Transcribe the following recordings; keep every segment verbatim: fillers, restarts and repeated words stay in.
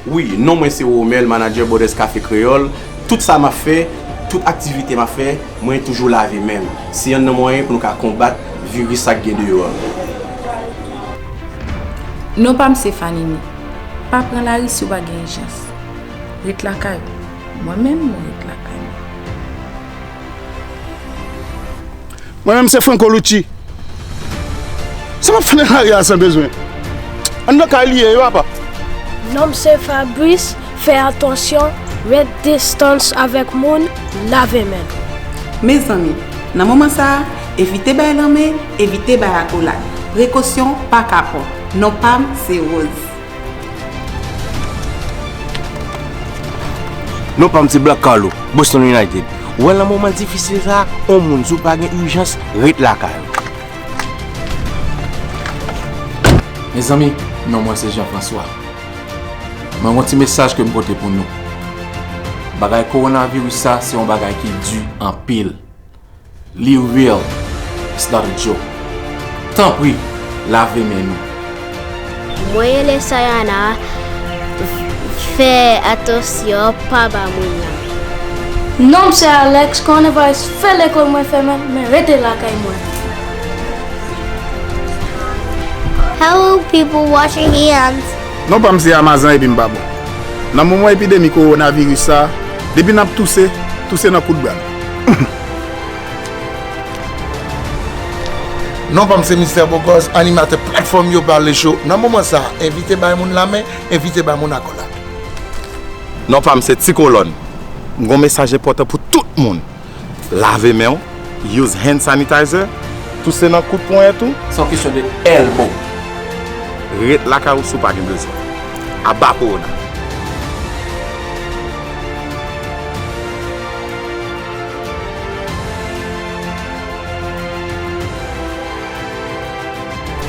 Wi, non mwen se Romel, manadjè Brothers Café Kreyòl. Tout sa m ap fè, tout aktivite m ap fè, mwen toujou lave men m. Se yonn nan mwayen pou nou ka konbat viris sa k gen deyò a. Non pa m se Fanini. Pa pran lari si w pa gen ijans. Ret lakay ou. Mwen menm, mwen ret lakay mwen. Mwen menm se Franco Lucci. Sa m ap fè nan lari a san bezwen? Anndan kay li ye wi papa. Non m se Fabrice, fè atansyon, ret distance avèk moun, lave men. Mezanmi, nan moman sa a, evite bay lanmen, evite bay akolad. Prekosyon pa kapon. Non pa m se Rose. Non pa m se Black Carlo, Boston United. Ou wè nan moman difisil sa a, on moun si w pa gen ijans, ret lakay ou. Mezanmi, non mwen se Jean François. Mwen gon ti mesaj ke m pote pou nou. Bagay kowonaviris sa se yon bagay ki di anpil. Li real. It's not a joke. Tanpri, lave men nou. Mwen rele Sayana, fè atansyon, pa ba moun lanmen. Non m se Alex, coronavirus fè lekòl mwen fèmen, men rete lakay mwen. Hello people, wash your hands. Non pa m se Amazan epi m pa bon. Nan moman epidemi kowonaviris sa, depi n ap touse, touse nan kout bra nou. Non pa m se Mistè Bogòs, animatè platfòm Yo Pale Cho. Nan moman sa, evite bay moun lanmen, evite bay moun akolad. Non pa m se Ti Kolòn. M gon mesaj enpòtan pou tout moun. Lave men w, use hand sanitizer, touse nan kout ponyèt ou. Se yon kesyon de elbow. Ret lakay ou si w pa gen bezwen. Aba kowona.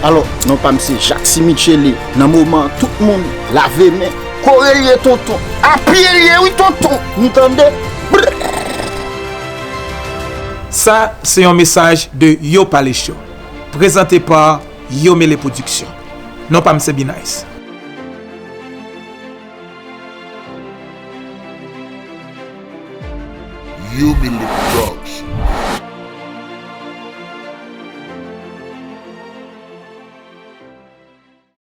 Alò, non pa m se Jacksy Michele. Nan moman an, tout moun lave men. Kore l ye tonton. A pye l ye wi tonton. Nou tande? Sa se yon mesaj de Yo Pale Cho, prezante pa Yo Mele Production. Non pa m se B-Nice. Yo Mele Production.